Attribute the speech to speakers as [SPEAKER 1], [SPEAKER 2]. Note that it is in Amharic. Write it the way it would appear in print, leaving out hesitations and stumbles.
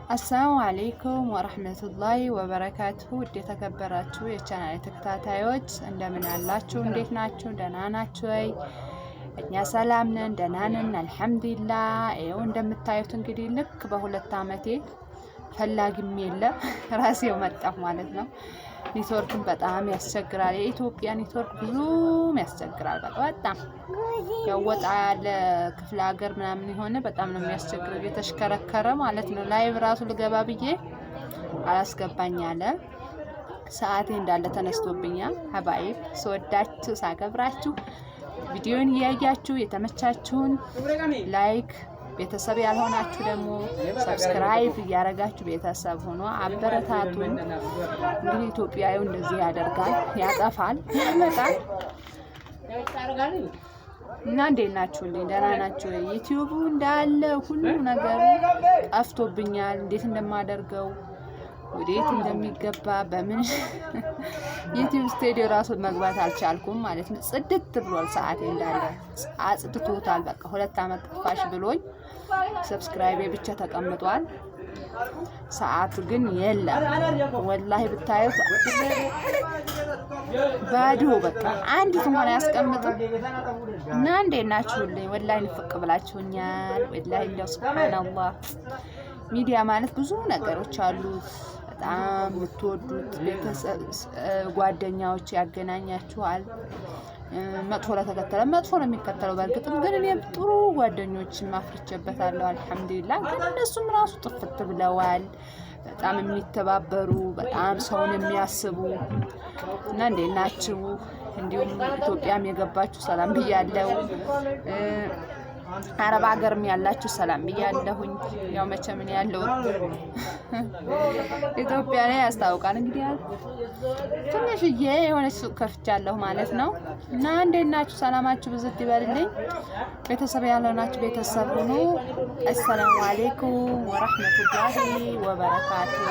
[SPEAKER 1] السلام عليكم ورحمة الله وبركاته። ውድ የተከበራችሁ የቻናል ተከታታዮች እንደምን አላችሁ? እንዴት ናችሁ? ደህና ናችሁ ወይ? እኛ ሰላም ነን፣ ደህና ነን፣ الحمد لله። ይኸው እንደምታዩት እንግዲህ ልክ በ2 አመቴ ፈላጊም የለ ራሴው መጣሁ ማለት ነው። ኔትወርክን በጣም ያስቸግራል። የኢትዮጵያ ኔትወርክ ብዙም ያስቸግራል። በቃ በጣም ያው ወጣ ያለ ክፍለ ሀገር ምናምን የሆነ በጣም ነው የሚያስቸግረው፣ እየተሽከረከረ ማለት ነው። Live ራሱ ልገባ ብዬ አላስገባኝ አለ። ሰዓቴ እንዳለ ተነስቶብኛል። حبايب ስወዳችሁ ሳከብራችሁ ቪዲዮን እያያችሁ የተመቻችሁን like፣ ቤተሰብ ያልሆናችሁ ደግሞ subscribe እያደረጋችሁ ቤተሰብ ሆኖ አበረታቱን። እንግዲህ ኢትዮጵያዊ እንደዚህ ያደርጋል፣ ያጠፋል፣ ያመጣል እና እንዴት ናችሁልኝ? ደህና ናችሁ? ዩቲዩቡ እንዳለ ሁሉ ነገር ጠፍቶብኛል። እንዴት እንደማደርገው፣ ወዴት እንደሚገባ፣ በምን ዩቲዩብ ስቱዲዮ ራሱ መግባት አልቻልኩም ማለት ነው። ጽድት ብሏል። ሰዓቴ እንዳለ አጽድቶታል። በቃ 2 አመት ጠፋሽ ብሎኝ subscribe ኤ ብቻ ተቀምጧል። ሰዓቱ ግን የለም። والله ብታዩት ባዶ በቃ አንዲት እንኳን አያስቀምጥም። እና እንዴት ናችሁልኝ? والله ንፍቅ ብላችሁኛል። والله እንደው سبحان الله ሚዲያ ማለት ብዙ ነገሮች አሉት። በጣም የምትወዱት ቤተሰብ ጓደኛዎች ያገናኛችኋል። መጥፎ ለተከተለ መጥፎ ነው የሚከተለው። በእርግጥም ግን እኔ ጥሩ ጓደኞች አፍርቼበታለሁ፣ الحمد لله። ግን እነሱም ራሱ ጥፍት ብለዋል። በጣም የሚተባበሩ፣ በጣም ሰውን የሚያስቡ። እና እንዴት ናችሁ? እንዲሁም ኢትዮጵያም የገባችሁ ሰላም ብያለሁ። አረብ ሀገርም ያላችሁ ሰላም ብያለሁኝ። ያው መቼም እኔ ያለሁት ኢትዮጵያ ላይ ያስታውቃል። እንግዲህ ትንሽዬ የሆነች ሱቅ ከፍቻለሁ ማለት ነው። እና እንዴት ናችሁ? ሰላማችሁ ብዝት ይበልልኝ። ቤተሰብ ያልሆናችሁ ቤተሰብ ሁኑ። السلام عليكم ورحمة الله وبركاته።